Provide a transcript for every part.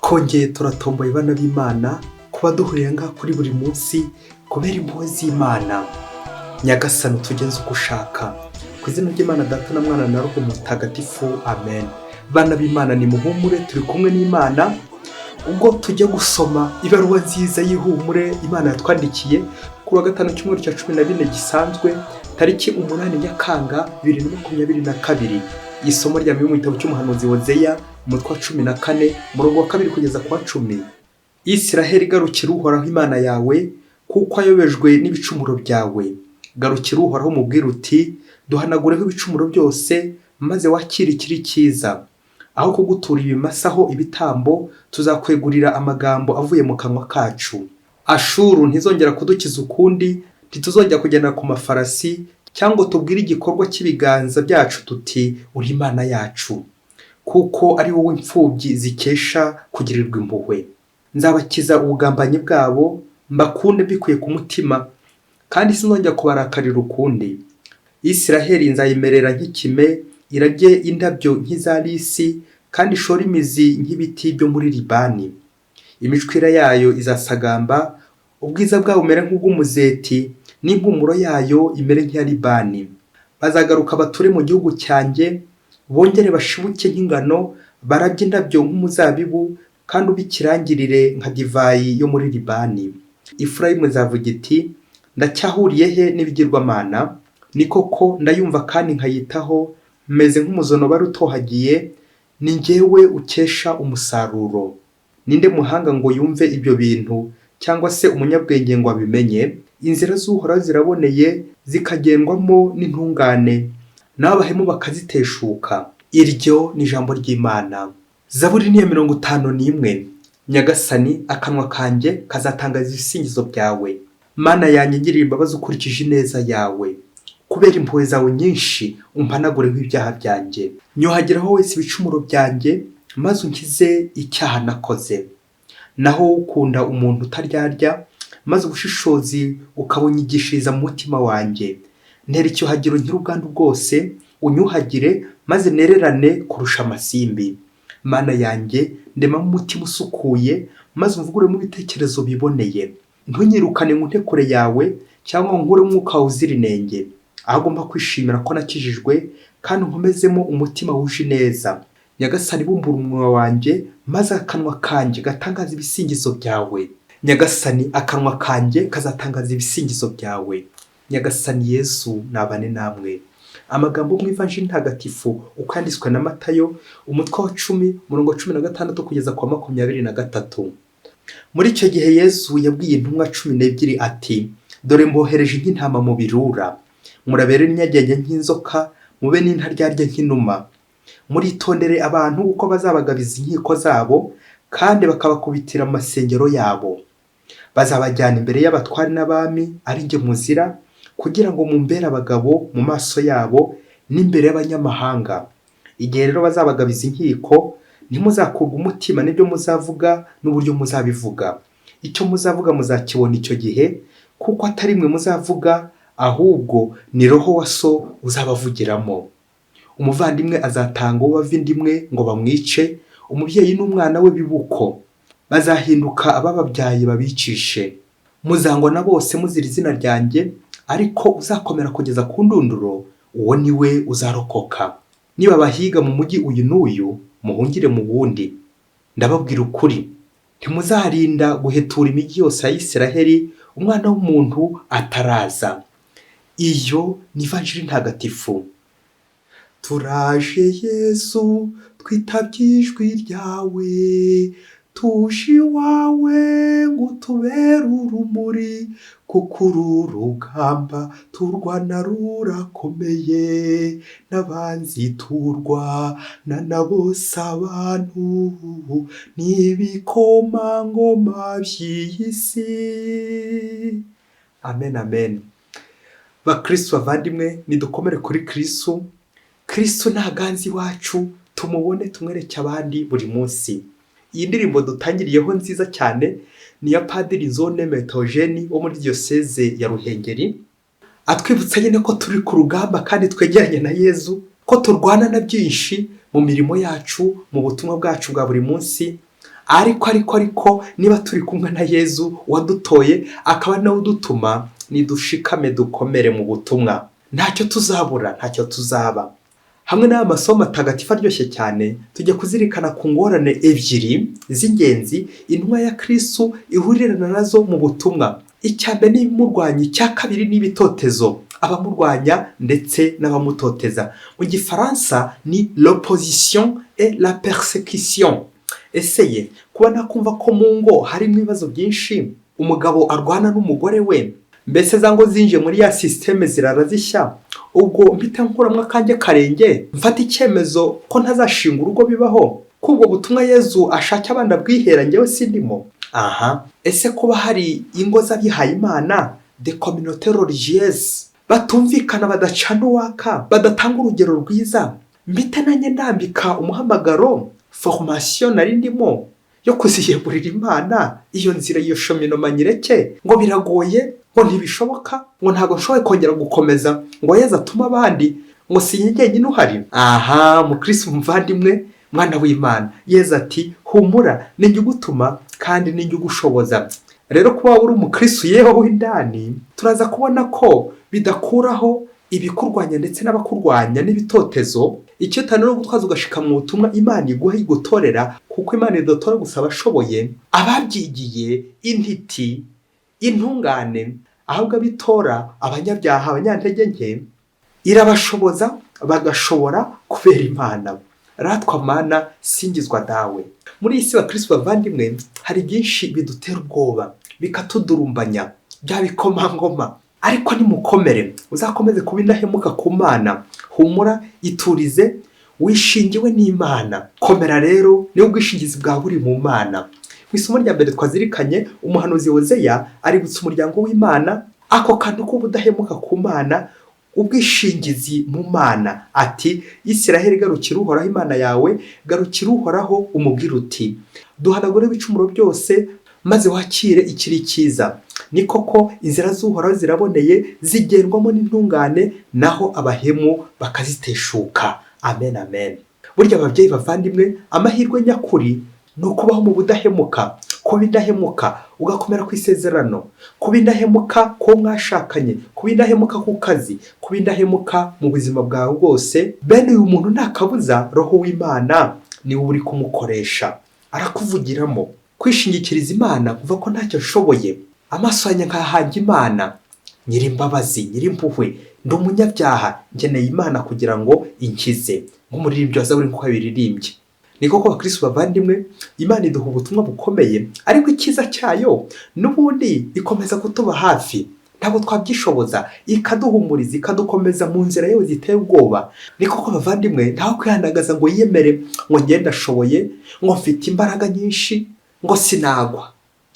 Twongeye turatomboye bana b'Imana kuba duhurira ngaha kuri buri munsi kubera impuhwe z'Imana. Nyagasani, utugenze uko ushaka. Ku izina ry'Imana Data na Mwana na Roho Mutagatifu, amen. Bana b'Imana, nimuhumure, turi kumwe n'Imana. Ubwo tujya gusoma ibaruwa nziza y'ihumure Imana yatwandikiye ku wa gatanu, cyumweru cya 14 gisanzwe, tariki 8 Nyakanga 2022. Isomo rya mu gitabo cy'umuhanuzi Hozeya, umutwe wa 14, umurongo wa 2 kugeza ku wa 10. Isiraheli, garukira Uhoraho Imana yawe, kuko ayobejwe n'ibicumuro byawe. Garukira Uhoraho umubwire uti: "Duhanagureho ibicumuro byose, maze wakire ikiri cyiza. Aho kugutura ibimasa ho ibitambo, tuzakwegurira amagambo avuye mu kanwa kacu. Ashuru ntizongera kudukiza ukundi, ntituzongera kugendera ku mafarasi, cyangwa tubwire igikorwa cy'ibiganza byacu tuti: 'Uri Imana yacu,' kuko ari wowe imfubyi zikesha kugirirwa impuhwe. Nzabakiza ubugambanyi bwabo, mbakunde mbikuye ku mutima, kandi sinzongera kubarakarira ukundi. Isiraheli nzayimerera nk'ikime, irabye indabyo nk'iza lisi, kandi ishore imizi nk'ibiti byo muri Libani. Imicwira yayo izasagamba, ubwiza bwabo bumere nk'ubw'umuzeti, n'impumuro yayo imere nk'iya Libani. Bazagaruka bature mu gihugu cyanjye, bongere bashibuke nk'ingano, barabye indabyo nk'umuzabibu, kandi ube ikirangirire nka divayi yo muri Libani. Efurayimu izavuga iti: 'Ndacyahuriye he n'ibigirwamana? Ni koko, ndayumva kandi nkayitaho, meze nk'umuzonobari utohagiye, ni njyewe ukesha umusaruro. Ninde muhanga ngo yumve ibyo bintu, cyangwa se umunyabwenge ngo abimenye? Inzira z'Uhoraho ziraboneye, zikagendwamo n'intungane, naho abahemu bakaziteshuka." Iryo ni ijambo ry'Imana. Zaburi ni iya 51. Nyagasani, akanwa kanjye kazatangaza ibisingizo byawe. Mana yanjye, ngirira imbabazi ukurikije ineza yawe. Kubera impuhwe zawe nyinshi, umpanagureho ibyaha byanjye. Nyuhagiraho wese ibicumuro byanjye, maze unkize icyaha nakoze. Naho wowe ukunda umuntu utaryarya, maze ubushishozi ukabunyigishiriza mu mutima wanjye. Ntera icyuhagiro nkire ubwandu bwose, unyuhagire maze nererane kurusha amasimbi. Mana yanjye, ndemamo umutima usukuye, maze umvugururemo ibitekerezo biboneye. Ntunyirukane ngo unte kure yawe, cyangwa ngo nkuremo umwuka wawe uzira inenge. Aho ugomba kwishimira ko nakijijwe, kandi unkomezemo umutima wuje ineza. Nyagasani, bumbura umunwa wanjye, maze akanwa kanjye gatangaza ibisingizo byawe. Nyagasani, akanwa kanjye kazatangaza ibisingizo byawe. Nyagasani Yesu nabane namwe. Amagambo mu Ivanjiri ntagatifu uko yanditswe na Matayo, umutwe wa 10, umurongo wa 16 kugeza ku wa 23. Muri icyo gihe Yesu yabwiye intumwa 12 ati: "Dore mbohereje nk'intama mu birura. Murabere n'inyagenge nk'inzoka, mube n'intaryarya nk'inuma. Muritondere abantu, kuko bazabagabiza inkiko zabo, kandi bakabakubitira mu masengero yabo. Bazabajyana imbere y'abatware n'abami ari njye muzira, kugira ngo mumbere abagabo mu maso yabo n'imbere y'abanyamahanga. Igihe rero bazabagabiza inkiko, ntimuzakurwe umutima n'ibyo muzavuga n'uburyo muzabivuga. Icyo muzavuga muzakibona icyo gihe, kuko atari mwe muzavuga, ahubwo ni Roho wa So uzabavugiramo. Umuvandimwe azatanga uwo bava inda imwe ngo bamwice, umubyeyi n'umwana we bibe uko. Bazahinduka abababyaye babicishe. Muzangwa na bose muzira izina ryanjye, ariko uzakomera kugeza ku ndunduro, uwo ni we uzarokoka. Nibabahiga mu mujyi uyu n'uyu, muhungire mu wundi. Ndababwira ukuri, ntimuzarinda guhetura imijyi yose ya Isiraheli Umwana w'umuntu ataraza." Iyo ni Ivanjiri ntagatifu. Turaje Yesu, twitabye ijwi ryawe, tuje iwawe ngo utubere urumuri, kuko uru rugamba turwana rurakomeye, n'abanzi turwana nabo si abantu, n'ibikomangoma by'iyi si. Amen, amen. Bakristu bavandimwe, nidukomere kuri Kristu. Kristu ntaganze iwacu, tumubone, tumwereke abandi buri munsi. Iyi ndirimbo dutangiriyeho nziza cyane ni iya Padiri Nzone Metogeni wo muri Diyoseze ya Ruhengeri, atwibutsa nyine ko turi ku rugamba kandi twegeranye na Yezu, ko turwana na byinshi mu mirimo yacu, mu butumwa bwacu bwa buri munsi. Ariko niba turi kumwe na Yezu wadutoye akaba nawe udutuma, nidushikame dukomere mu butumwa, ntacyo tuzabura, ntacyo tuzaba. Hamwe n'aya masomo matagatifu aryoshye cyane, tujya kuzirikana ku ngorane ebyiri z'ingenzi intumwa ya Kristu ihurirana nazo mu butumwa. Icya mbere ni ibimurwanya, icya kabiri ni ibitotezo, abamurwanya ndetse n'abamutoteza. Mu Gifaransa ni l'opposition et la persécution. Ese ye kuba nakumva ko mu ngo harimo ibibazo byinshi, umugabo arwana n'umugore we, mbese za ngo zinjiye muri ya système zirara zishya, ubwo mpita nkuramo akanjye karenge mfata icyemezo ko ntazashinga urugo bibaho, ko ubwo butumwa Yezu ashaka abandi abwihera, njyewe sindimo? Aha, ese kuba hari ingo z'abihayimana, de communauté religieuse, batumvikana, badacana uwaka, badatanga urugero rwiza, mpita nanjye ndambika umuhamagaro, formation nari ndimo yo kuziyegurira Imana, iyo nzira, iyo cheminement nyireke, ngo biragoye, ngo ntibishoboka, ngo ntabwo nshoboye kongera gukomeza, ngo Yezu atume abandi, ngo si njye njyenyine uhari? Aha, mukirisitu muvandimwe, mwana w'Imana, Yezu ati: "Humura, ninjye ugutuma kandi ninjye ugushoboza." Rero kuba uri umukirisitu yewe w'indani, turaza kubona ko bidakuraho ibikurwanya ndetse n'abakurwanya n'ibitotezo. Icyo utari no gutwaza ugashika mu butumwa Imana iguha, igutorera, kuko Imana idatora gusa abashoboye, ababyigiye, intiti, intungane, ahubwo abitora abanyabyaha, abanyantege nke, irabashoboza bagashobora kubera Imana. Ratwa Mana, singizwa Dawe. Muri iyi si, bakirisitu bavandimwe, hari byinshi bidutera ubwoba, bikatudurumbanya, bya bikomangoma, ariko nimukomere, uzakomeze kuba indahemuka ku Mana. Humura, iturize, wishingiwe n'Imana. Komera rero, niba ubwishingizi bwawe buri mu Mana. Mu isomo rya mbere twazirikanye, umuhanuzi Hozeya aributsa umuryango w'Imana ako kantu k'ubudahemuka ku Mana, ubwishingizi mu Mana, ati: "Isiraheli, garukira Uhoraho Imana yawe, garukira Uhoraho umubwire uti: 'Duhanagure ibicumuro byose maze wakire ikiri cyiza.' Ni koko inzira z'Uhoraho ziraboneye, zigendwamo n'intungane, naho abahemu bakaziteshuka." Amen, amen. Burya ababyeyi bavandimwe, amahirwe nyakuri ni ukubaho mu budahemuka, kuba indahemuka ugakomera ku isezerano, kuba indahemuka ku mwashakanye, kuba indahemuka ku kazi, kuba indahemuka mu buzima bwawe bwose. Bene uyu muntu nta kabuza Roho w'Imana niwe uri kumukoresha, arakuvugiramo. Kwishingikiriza Imana, kuva ko ntacyo nshoboye, amaso yanjye nkahanga Imana Nyirimbabazi, Nyirimpuhwe. Ndi umunyabyaha, nkeneye Imana kugira ngo inkize, nk'umuririmbyi wa Zaburi nk'uko yabiririmbye. Ni koko bakirisitu bavandimwe, Imana iduha ubutumwa bukomeye, ariko icyiza cyayo n'ubundi ikomeza kutuba hafi. Ntabwo twabyishoboza, ikaduhumuriza, ikadukomeza mu nzira yewe ziteye ubwoba. Ni koko bavandimwe, ntawe kwihandagaza ngo yiyemere ngo ngende ashoboye, ngo mfite imbaraga nyinshi, ngo sinagwa.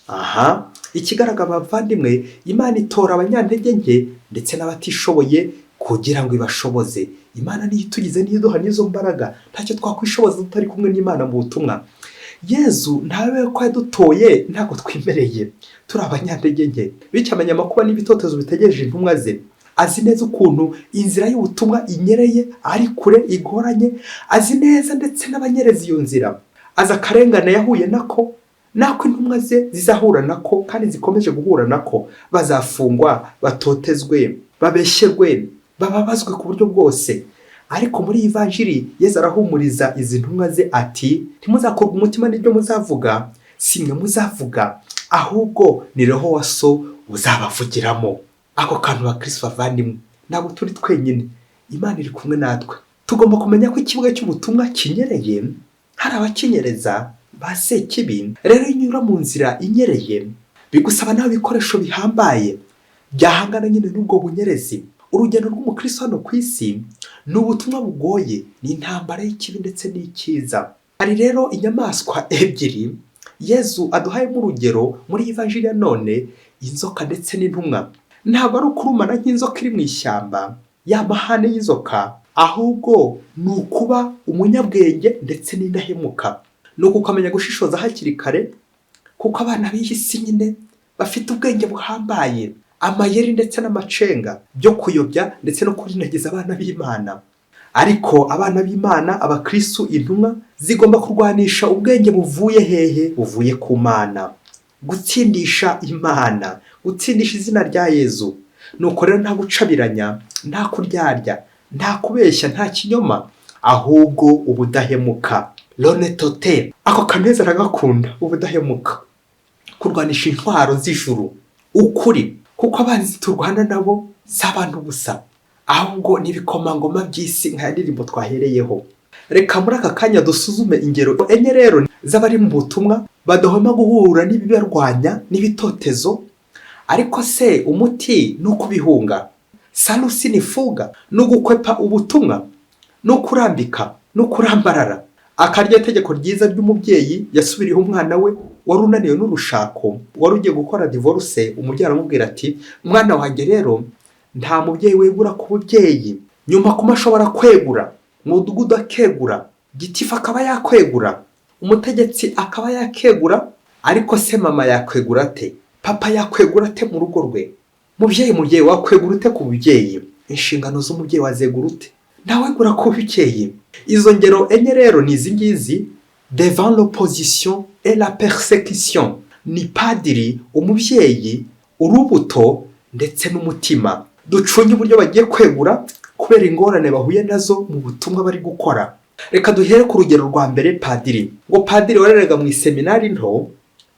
Aha, ikigaragara bavandimwe, Imana itora abanyantege nke ndetse n'abatishoboye kugira ngo ibashoboze. Imana niyo itugize, niyo iduha n'izo mbaraga. Ntacyo twakwishoboza tutari kumwe n'Imana mu butumwa. Yezu ntawe ko yadutoye ntabwo twimereye, turi abanyantege nke. Bityo amenya amakuba n'ibitotezo bitegereje intumwa ze. Azi neza ukuntu inzira y'ubutumwa inyereye, ari kure, igoranye. Azi neza ndetse n'abanyereza iyo nzira. Azi akarengane yahuye nako, nako intumwa ze zizahura nako kandi zikomeje guhura nako. Bazafungwa, batotezwe, babeshyerwe, bababazwe ku buryo bwose. Ariko muri iyi vanjiri Yezu arahumuriza izi ntumwa ze ati: "Ntimuzakorwe umutima n'ibyo muzavuga, si mwe muzavuga, ahubwo ni Roho wa So uzabavugiramo." Ako kantu bakirisitu bavandimwe, ntabwo turi twenyine, Imana iri kumwe natwe. Tugomba kumenya ko ikibuga cy'ubutumwa kinyereye, hari abakinyereza ba sekibi. Rero iyo unyura mu nzira inyereye, bigusaba nawe ibikoresho bihambaye byahangana nyine n'ubwo bunyerezi. Urugendo rw'umukristo hano ku isi ni ubutumwa bugoye, ni intambara y'ikibi ndetse n'icyiza. Hari rero inyamaswa ebyiri Yezu aduhayemo urugero muri iyi vanjiri ya none, inzoka ndetse n'intumwa. Ntabwo ari ukurumana nk'inzoka iri mu ishyamba, ya mahane y'inzoka, ahubwo ni ukuba umunyabwenge ndetse n'indahemuka, ni ukukamenya gushishoza hakiri kare, kuko abana b'iyi si nyine bafite ubwenge buhambaye, amayeri ndetse n'amacenga byo kuyobya ndetse no kurinagiza abana b'Imana. Ariko abana b'Imana, abakristu, intumwa zigomba kurwanisha ubwenge buvuye hehe? Buvuye ku Mana, gutsindisha Imana, gutsindisha izina rya Yezu. Nuko rero nta gucabiranya, nta kuryarya, nta kubeshya, nta kinyoma, ahubwo ubudahemuka, l'honnêteté. Ako kaneza aragakunda, ubudahemuka, kurwanisha intwaro z'ijuru, ukuri, kuko abanzi turwana nabo si abantu gusa, ahubwo n'ibikomangoma by'isi, nka ndirimbo twahereyeho. Reka muri aka kanya dusuzume ingero enye rero z'abari mu butumwa badahwema guhura n'ibibarwanya n'ibitotezo. Ariko se umuti ni ukubihunga? Salus in fuga? Ni ugukwepa ubutumwa? Ni ukurambika? Ni ukurambarara? Akarya tegeko ryiza ry'umubyeyi yasubiriyeho umwana we wari unaniwe n'urushako, wari ugiye gukora divorce. Umubyeyi aramubwira ati: "Mwana wanjye rero, nta mubyeyi wegura ku bubyeyi. Nyuma kuma ashobora kwegura, mudugudu akegura, gitifu akaba yakwegura, umutegetsi akaba yakegura, ariko se mama yakwegura ate? Papa yakwegura ate mu rugo rwe? Mubyeyi, mubyeyi, wakwegura ute ku bubyeyi? Inshingano z'umubyeyi wazegura ute? Ntawegura ku bubyeyi." Izo ngero enye rero ni izi ngizi: devant l'opposition et la persécution, ni padiri, umubyeyi, urubuto ndetse n'umutima. Ducunge uburyo bagiye kwegura kubera ingorane bahuye nazo mu butumwa bari gukora. Reka duhere ku rugero rwa mbere, padiri. Ngo padiri wareraga mu iseminari nto,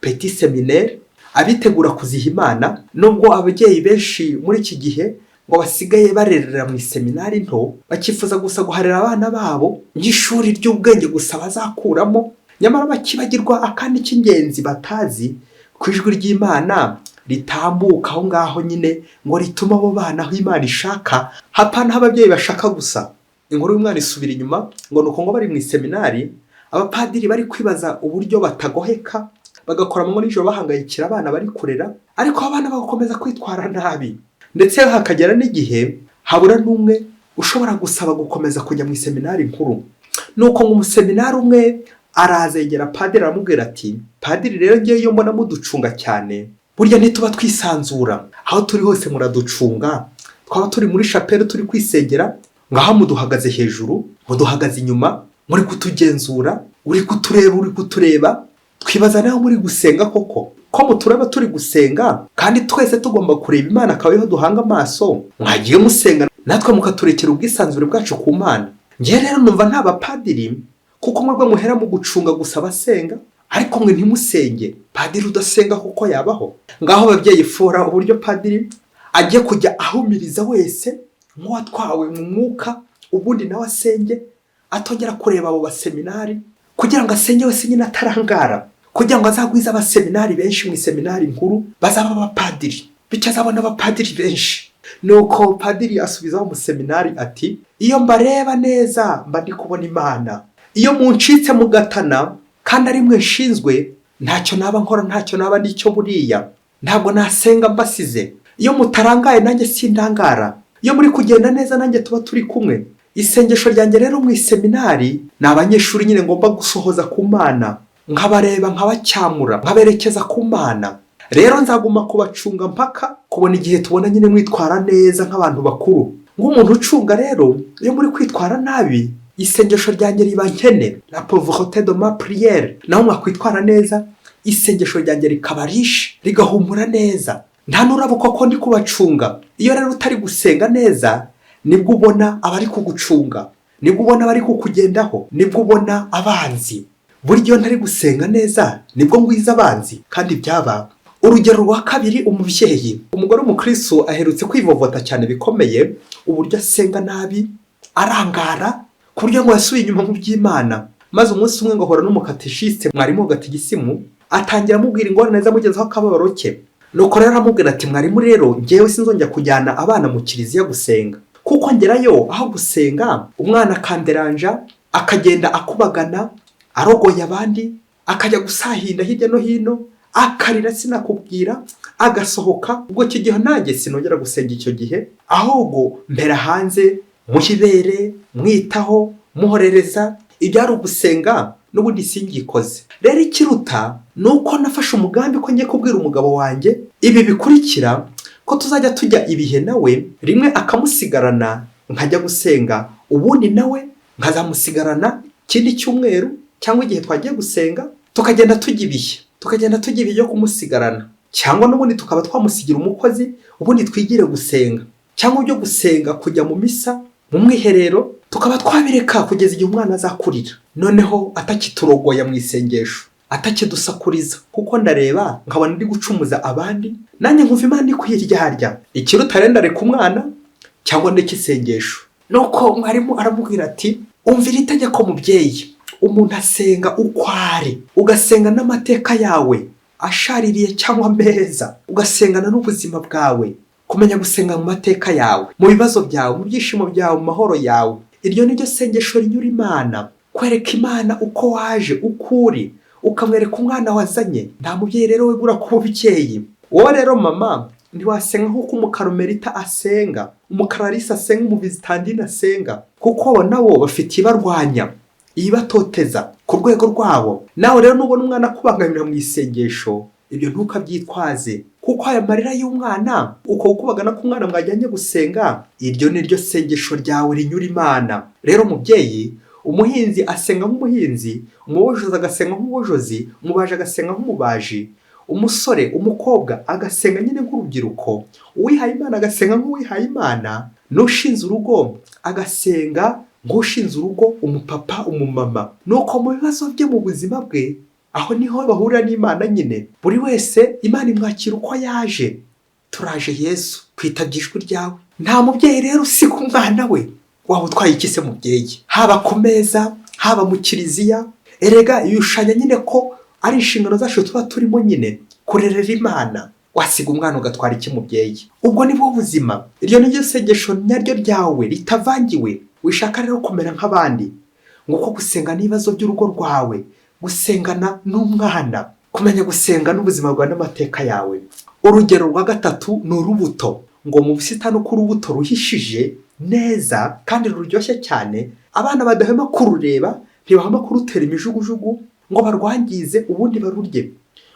petit séminaire, abitegura kuziha Imana. Nubwo ababyeyi benshi muri iki gihe ngo basigaye barerera mu iseminari nto, bakifuza gusa guharira abana babo nk'ishuri ry'ubwenge gusa bazakuramo, nyamara bakibagirwa akandi k'ingenzi batazi, ku ijwi ry'Imana ritambuka aho ngaho nyine ngo ritume abo bana aho Imana ishaka, hapana aho ababyeyi bashaka gusa. Inkuru y'umwana isubira inyuma. Ngo ni uko ngo bari mu iseminari, abapadiri bari kwibaza uburyo batagoheka, bagakora amanywa nijoro bahangayikira abana bari kurera, ariko abana bagakomeza kwitwara nabi, ndetse hakagera n'igihe habura n'umwe ushobora gusaba gukomeza kujya mu iseminari nkuru. Nuko ngo umuseminari umwe araza yegera padiri, aramubwira ati: "Padiri rero, ngewe iyo mbona muducunga cyane, burya ntituba twisanzura. Aho turi hose muraducunga. Twaba turi muri chapelle turi kwisengera, ngaho muduhagaze hejuru, muduhagaze inyuma, muri kutugenzura, uri kutureba, uri kutureba. Twibaza naho muri gusenga koko, ko mutureba turi gusenga kandi twese tugomba kureba Imana, akaba ariho duhanga amaso. Mwagiye musenga natwe mukaturekera ubwisanzure bwacu ku Mana? Ngewe rero numva nta bapadiri, kuko mwebwe muhera mu gucunga gusa abasenga, ariko mwe ntimusenge. Padiri udasenga kuko yabaho?" Ngaho ababyeyi, fora uburyo padiri agiye kujya ahumiriza wese nk'uwatwawe mu mwuka, ubundi nawe asenge, atongera kureba abo baseminari, kugira ngo asenge wese nyine atarangara, kugira ngo azagwize abaseminari benshi mu iseminari nkuru bazaba abapadiri, bityo azabona abapadiri benshi. Nuko padiri asubizaho umuseminari ati: "Iyo mbareba neza mba ndi kubona Imana. Iyo muncitse mugatana kandi ari mwe nshinzwe, ntacyo naba nkora, ntacyo naba ndicyo. Buriya ntabwo nasenga mbasize. Iyo mutarangaye nanjye sindangara. Iyo muri kugenda neza nanjye tuba turi kumwe. Isengesho ryanjye rero mu iseminari ni abanyeshuri nyine ngomba gusohoza ku Mana, nkabareba, nkabacyamura, nkaberekeza ku Mana. Rero nzaguma kubacunga mpaka kubona igihe tubona nyine mwitwara neza nk'abantu bakuru. Nk'umuntu ucunga rero, iyo muri kwitwara nabi, isengesho ryanjye riba nkene, la pauvreté de ma prière. Naho mwakwitwara neza, isengesho ryanjye rikaba riche, rigahumura neza, nta n'uraba ko ndi kubacunga. Iyo rero utari gusenga neza, nibwo ubona abari kugucunga, nibwo ubona abari kukugendaho, nibwo ubona abanzi. Burya iyo ntari gusenga neza nibwo ngwiza abanzi." Kandi byaba. Urugero rwa kabiri, umubyeyi. Umugore w'umukristo aherutse kwivovota cyane bikomeye uburyo asenga nabi, arangara, ku buryo ngo yasubiye inyuma mu by'Imana. Maze umunsi umwe ngo ahura n'umukatishiste, mwarimu wa gatigisimu, atangira amubwira ingorane zamugezeho, akababaro ke. Nuko rero aramubwira ati: "Mwarimu rero, ngewe sinzongera kujyana abana mu kiliziya gusenga, kuko ngerayo aho gusenga umwana akanderanja, akagenda akubagana, arogoye abandi, akajya gusahinda hirya no hino, akarira sinakubwira, agasohoka. Ubwo icyo gihe nanjye sinongera gusenga icyo gihe, ahubwo mbera hanze muhibere, mwitaho, muhorereza. Ibyari ugusenga n'ubundi singikoze. Rero ikiruta ni uko nafashe umugambi ko ngiye kubwira umugabo wanjye ibi bikurikira, ko tuzajya tujya ibihe nawe, rimwe akamusigarana Nkajya gusenga, ubundi nawe nkazamusigarana ikindi cyumweru cyangwa igihe twagiye gusenga, tukagenda tujya ibihe byo kumusigarana, cyangwa n'ubundi tukaba twamusigira umukozi, ubundi twigire gusenga, cyangwa ibyo gusenga, kujya mu misa, mu mwiherero, tukaba twabireka kugeza igihe umwana azakurira, noneho atakiturogoya mu isengesho, atakidusakuriza. Kuko ndareba nkabona ndi gucumuza abandi, nanjye nkumva Imana iri kwiryarya. Ikiruta rero, ndareka umwana cyangwa ndeke isengesho? Nuko mwarimu aramubwira ati: "Umvira itegeko, mubyeyi. Umuntu asenga uko ari, ugasenga n'amateka yawe ashaririye cyangwa meza, ugasengana n'ubuzima bwawe." Kumenya gusenga mu mateka yawe, mu bibazo byawe, mu byishimo byawe, mu mahoro yawe, iryo ni ryo sengesho rinyura Imana. Kwereka Imana uko waje, uko uri, ukamwereka umwana wazanye. Nta mubyeyi rero wegura ku bubyeyi. Wowe rero mama, ntiwasenga nk'uko umukarumerita asenga, umukararisi asenga, umuvizitandine asenga, kuko bo nabo bafite ibarwanya, ibatoteza ku rwego rwabo. Nawe rero nubona umwana akubangamira mu isengesho, ibyo ntukabyitwaze, kuko aya marira y'umwana, uko gukubagana k'umwana mwajyanye gusenga, iryo ni ryo sengesho ryawe rinyura Imana. Rero mubyeyi, umuhinzi asenga nk'umuhinzi, umubojozi agasenga nk'umubojozi, umubaji agasenga nk'umubaji, umusore, umukobwa agasenga nyine nk'urubyiruko, uwihaye Imana agasenga nk'uwihaye Imana, n'ushinze urugo agasenga nk'ushinze urugo, umupapa, umumama. Nuko mu bibazo bye, mu buzima bwe, aho niho bahurira n'Imana nyine. Buri wese Imana imwakira uko yaje. Turaje Yesu, twitabye ijwi ryawe. Nta mubyeyi rero usiga umwana we. Waba utwaye iki se, mubyeyi? Haba ku meza, haba mu kiliziya, erega ibishushanya nyine ko ari inshingano zacu tuba turimo nyine, kurerera Imana. Wasiga umwana ugatwara iki, mubyeyi? Ubwo ni bwo buzima, iryo ni ryo sengesho nyaryo ryawe ritavangiwe. Wishaka rero kumera nk'abandi, ngo uko gusenga n'ibibazo by'urugo rwawe, gusengana n'umwana, kumenya gusenga n'ubuzima bwawe n'amateka yawe. Urugero rwa gatatu ni urubuto. Ngo mu busitani, uko urubuto ruhishije neza kandi ruryoshye cyane, abana badahwema kurureba, ntibahwema kurutera imijugujugu ngo barwangize, ubundi barurye.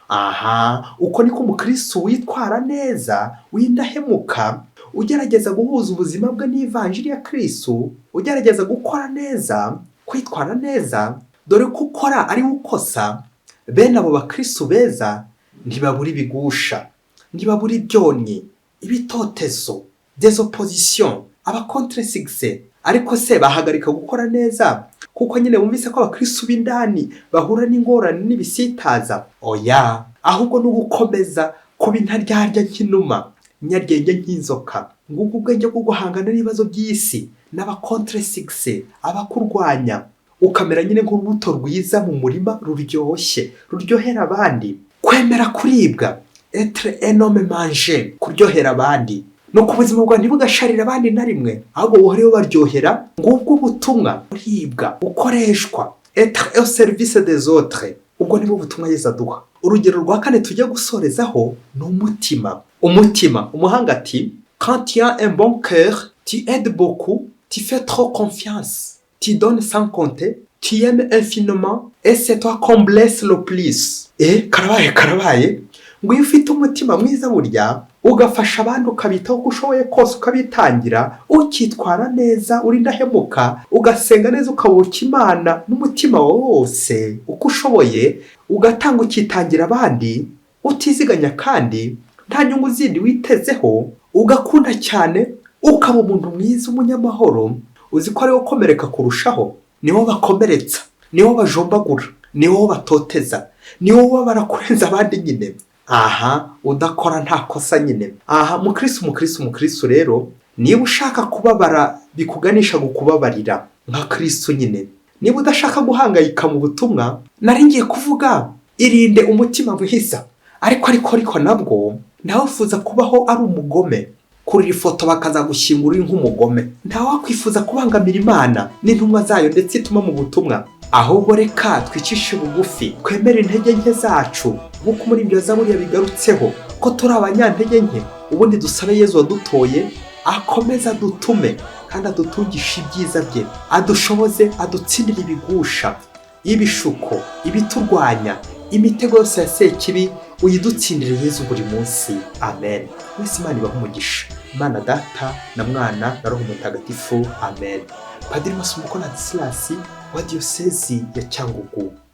Aha, uko niko umukristo witwara neza, w'indahemuka, ugerageza guhuza ubuzima bwe n'ivanjiri ya Kristo, ugerageza gukora neza, kwitwara neza, dore ko ukora ari we ukosa. Bene abo bakristo beza ntibabura ibigusha, ntibabura ibyonnyi, ibitotezo, des oppositions, aba contre-succès. Ariko se bahagarika gukora neza kuko nyine bumvise ko abakristo b'indani bahura n'ingorane n'ibisitaza? Oya, ahubwo ni ugukomeza kuba intaryarya nk'inuma, nyaryenge nk'inzoka. Nguko ubwenge bwo guhangana n'ibibazo by'isi n'aba contre-succès, abakurwanya, ukamera nyine nk'urubuto rwiza mu murima, ruryoshye, ruryohera abandi. Kwemera kuribwa, être un homme mangé, kuryohera abandi, no ku buzima bwawe ntibugasharire abandi na rimwe, ahubwo buhore bubaryohera. Ngubwo ubutumwa, kuribwa, gukoreshwa, être au service des autres, ubwo nibwo butumwa Yesu aduha. Urugero rwa kane tujya gusorezaho ni umutima. Umutima, umuhanga ati: "Quand tu as un bon cœur, tu aides beaucoup, tu fais trop confiance, tu donnes sans compter, tu aimes infiniment et c'est toi qu'on blesse le plus." Karabaye, karabaye! Ngo iyo ufite umutima mwiza, burya ugafasha abandi, ukabitaho uko ushoboye kose, ukabitangira, ukitwara neza, uri indahemuka, ugasenga neza, ukabuka Imana n'umutima wawe wose uko ushoboye, ugatanga, ukitangira abandi utiziganya kandi nta nyungu zindi witezeho, ugakunda cyane, ukaba umuntu mwiza, umunyamahoro, uzi ko ariwe ukomereka kurushaho? Niwo bakomeretsa, niwo bajombagura, niwo batoteza, niwo ubabara kurenza abandi nyine. Aha, udakora nta kosa nyine. Aha, mukristo, mukristo, mukristo rero, niba ushaka kubabara bikuganisha kukubabarira nka Kristo nyine, niba udashaka guhangayika mu butumwa nari ngiye kuvuga, irinde umutima mwiza. Ariko nabwo ntawufuza kubaho ari umugome, kurira ifoto bakazagushyingura uri nk'umugome. Ntawakwifuza kubangamira Imana n'intumwa zayo ndetse ituma mu butumwa. Ahubwo reka twicishe bugufi, twemere intege nke zacu nk'uko muri ibyo zaburiya bigarutseho ko turi abanyantege nke, ubundi dusabe Yezu wadutoye akomeze adutume kandi adutungishe ibyiza bye, adushoboze, adutsindire ibigusha, ibishuko, ibiturwanya, imitego yose ya Sekibi. Uyidutsindire Yezu buri munsi. Amen. Mwese Imana ibahe umugisha. Imana Data na Mwana na Roho Mutagatifu. Amen. Padiri Masumbuko Ladislas wa Diyosezi ya Cyangugu.